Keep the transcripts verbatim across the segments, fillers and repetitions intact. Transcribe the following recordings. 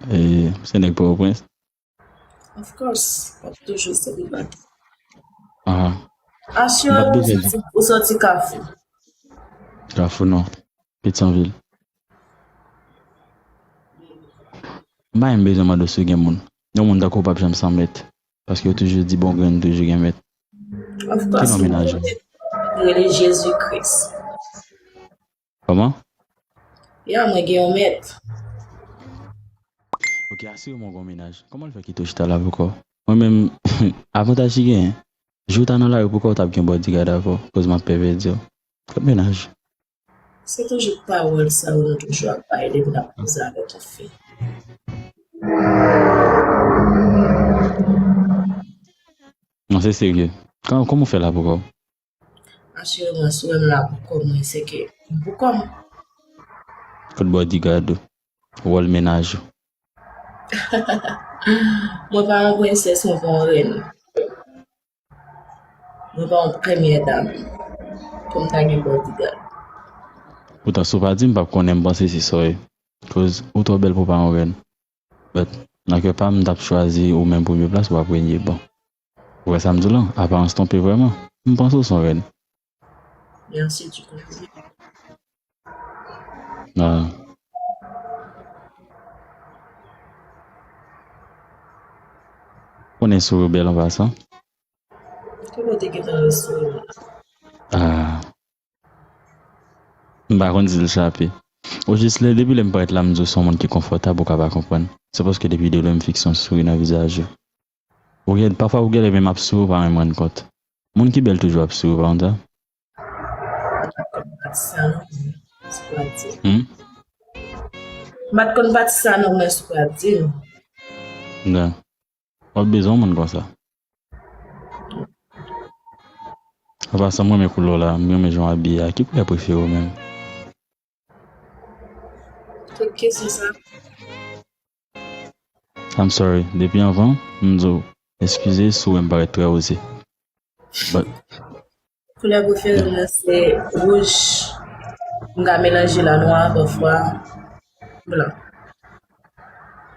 E, se nèg Pòtoprens? Of course, m ap toujou selibatè. Ah. Asire m ou soti, ou soti Kafou. Kafou non. Petyonvil. M pa menm bezwen mande w si w gen moun. Yon moun tankou w p ap janm san mèt. Paske yo toujou di bon grenn toujou gen mèt. Of course. Ki non mennaj ou? Rele Jezi Kris. Kòman? Ya, mwen gen yon mèt. Ok, asire mwen w gen yon mennaj. Kòman l fè kite w chita la poukò? Mwen menm, avantaj ki genyen? Jou w ta nan lari poukò w t ap gen bodyguard avè w, koz m ap pèvèdi w. Kot mennaj? Se toujou pawòl sa yo nou toujou ap bay depi n ap koze avèk yon fi. Non, se serye. Kòman, kòman w fè la poukò w? Asire mwen, si w wè m la poukò mwen, se ke m poukò m. Kot bodyguard ou? Wòl mennaj ou? Mwen pa yon prensès, mwen pa yon rèn. Mwen pa yon premyè dam. Pou m ta gen bodyguard. Poutan, si w pa di m, m p ap konnen, m panse se sa w ye. Koz ou twò bèl pou w pa yon rèn. But, nan kè pa m, m t ap chwazi ou menm premye plas, w ap renye ban. Ou wè sa m di w lan? Aparans twonpe vrèman. M panse w se yon rèn. Merci du compliment. Ah. Konnen souri w bèl an pasan. Ki kote gentan wè souri m la? Ah. M pa konn si l chape. Ojis lè, depi lè m parèt la, m di w se yon moun ki konfòtab, ou ka pa konprann. Se paske depi de lwen m fikse yon souri nan vizaj ou. Ou gen, pafwa ou genlè menm ap souri, ou pa menm rann kont. Moun ki bèl toujou ap souri, pa konn sa? Hmm? M pa t konn pati sa non, men sou pa di m. Nga. W ap bezwen yon moun konsa. An pasan, m renmen koulè w la, m renmen jan w abiye a. Ki koulè prefere w menm? Tout kesyon sa. I'm sorry. Depi anvan, m di w, eskize si w wè m parèt trè oze. But, koulè prefere m nan se wouj. M ka melanje la nwa, pafwa blan.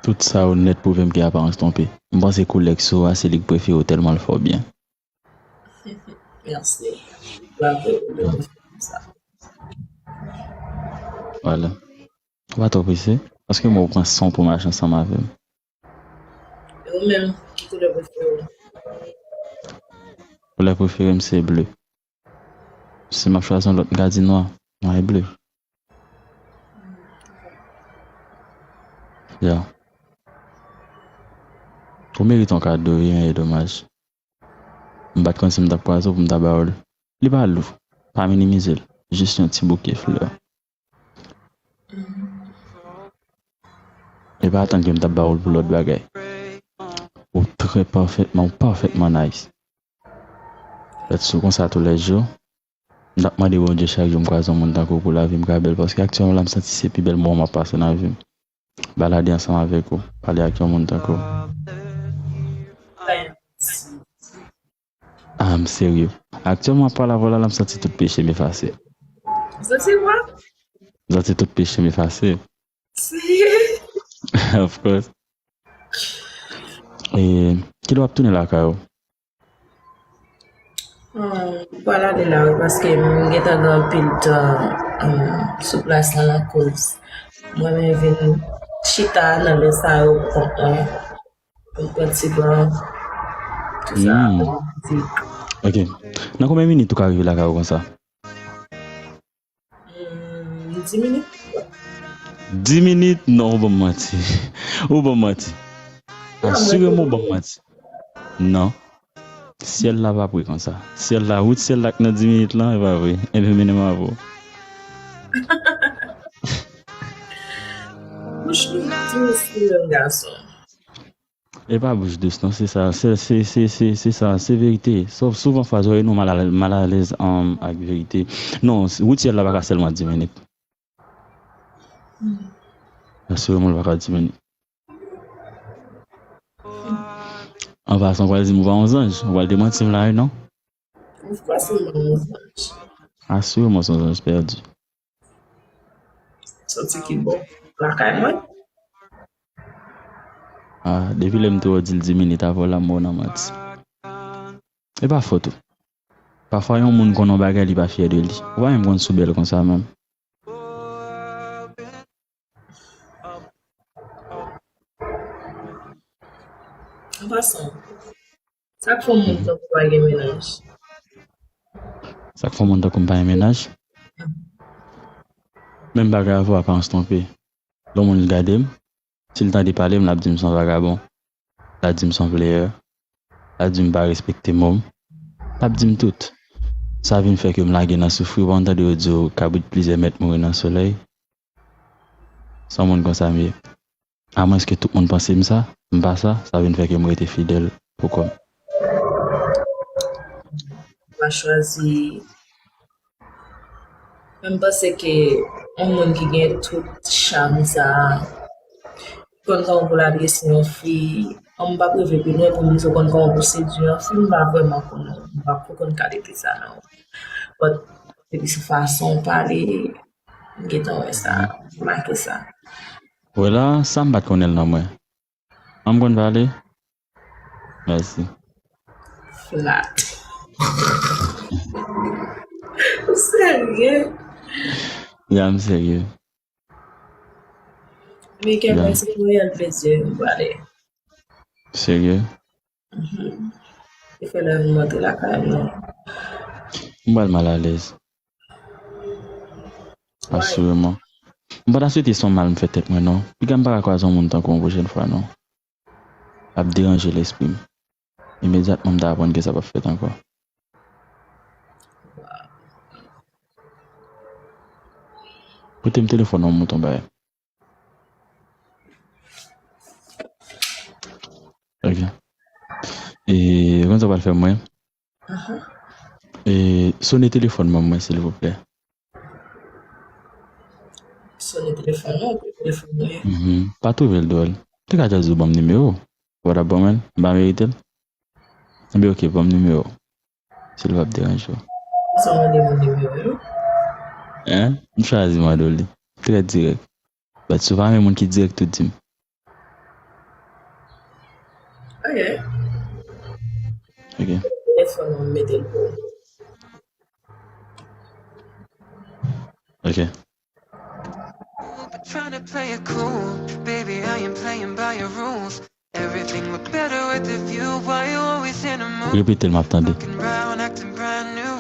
Tout sa yo nèt pwouve m ke aparans twonpe. M panse koulè k sou a se li k prefere w tèlman l fè w byen. Mèsi. Bravo pou sa. Vwala. Ou pa twò prese, paske mwen ou pran san pou mache ansanm avè m. E ou menm, ki koulè prefere w? Koulè prefere m se ble. Si m ap chwazi yon lòt, m ka di nwa. Nwa e ble. Ya. Ou merite yon kado, wi, men e domaj. M pa t konn si m t ap kwaze w pou m ta ba w l. Li pa lou. Pa minimize l. Jis yon ti bouke flè. E pa atann ke m t ap ba w l pou lòt bagay. Ou trè pafètman, ou pafètman nice. Lèt sou konsa toulèjou. M t ap mande Bondye chak jou m kwaze yon moun tankou w pou lavi m ka bèl, paske aktyèlman la m santi se pi bèl moman m ap pase nan vi m. Balade ansanm avèk ou, pale ak yon moun tankou w. Ah, m serye. Aktyèlman, ap pale avè w la, la m santi tout peche m efase. Ou santi kwa? M santi tout peche m efase. Serye? Of course. E, kilè w ap tounen lakay ou? Hmm, m pral ale la, wi, paske m gentan gen anpil tan, hmm, sou plas lan, akoz mwen menm vin chita nan lè sa yo pou kont mwen. Pou m pran ti ban, tout sa, hmm, pou m di. Ok. Nan konbyen minit ou ka rive lakay ou konsa? Hmm, dis minit. Dis minit? Non, ou ban m manti. Ou ban m manti. Asire m ou ban m manti. Non. Syèl la pa pre konsa. Syèl la, wout syèl la k nan dis minit lan, e pa vre. Ebyen, mennen m avè w. Bouch nou dous pou yon gason. E pa bouch dous non, se sa, se, se, se, se, se sa, se verite. Sou-, souvan fwa zòrèy nou mal ale-, mal alèz, um, ak verite. Non, s-, wout syèl la pa ka sèlman dis minit. Asire m ou l pa ka dis minit. An pasan, ou pral di m ou pa yon zanj, ou pral demanti m la, wi, non? Of course, m pa yon zanj. Asire m ou se yon zanj pèdi. Santi ki bò? Lakay mwen? Ah, depi lè m te wè w di l di minit avan w la, m wè w nan manti. E pa fòt ou. Pafwa yon moun konn yon bagay, li pa fyè de li. Ou pa menm konn si w bèl konsa menm. An pasan, sa k fè yon moun tankou m pa gen mennaj? Sa k fè yon moun tankou m pa gen mennaj? Menm bagay avè w, aparans twonpe. Lè yon moun gade m, si l tande pale m, l ap di m se yon vagabon. L ap di m se yon vleyè. L ap di m pa respekte mo m. L ap di m tout. Sa vin fè ke m lage nan soufri. Ou pa konn tande yo di w kabrit plizyè mèt mouri nan solèy? Se yon moun konsa m ye. Amwenske tout moun panse m sa, m pa sa, sa vin fè ke m rete fidèl pou kò m. M pa chwazi. Men m panse ke yon moun ki gen tout cham sa a, konn kòman pou l abiye sou yon fi, m p ap rive pi lwen pou m di w konn kòman pou sedui yon fi, m pa vrèman konn, m pa ko konn kalite sa non. But, depi sou fason w pale, m gentan wè sa, m remake sa. Wè la, sa m pa t konnen l nan mwen. An m konn pale? Mèsi. Flat. Ou serye? Ya, m serye. Men kè mwen se yon reyèl plezi m pale. Serye? Mhm. Se fè lè m rantre lakay mwen. M pral malalèz. Why? Asireman. M pa ta swete se yon mal m fè tèt mwen, non. Piga m pa ka kwaze yon moun tankou w yon pwochèn fwa, non. L ap deranje lespri m. Imedyatman, m ta aprann ke sa p ap fèt ankò. Prete m telefòn nan, m montre w yon bagay. Ok. E, konn sa w pral fè mwen? Aha. E, sone telefòn manman mwen, silvouplè. Sone telefòn nan, ou pran telefòn mwen. Mhm. Pa twouve l dwòl. Te ka just di w ban m nimewo w. Ou pa t ap ban mwen l? M pa merite l? Ebyen, ok, ban m nimewo w. Si l p ap deranje w. Sa w mande moun nimewo yo? Hein? M chwazi mande w li. Trè dirèk. But si w pa renmen moun ki dirèk tou, di m. Ok. Ok. Telefòn nan, m mete l pou ou. Ok. Trying to play it cool, baby, I am playing by your rules. Everything look better with the view. Why you always in the mood? Repete l, m ap tande. Fucking around, acting brand new.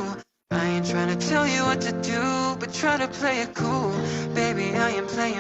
I ain't trying to tell you what to do, but try to play it cool. Baby, I am playing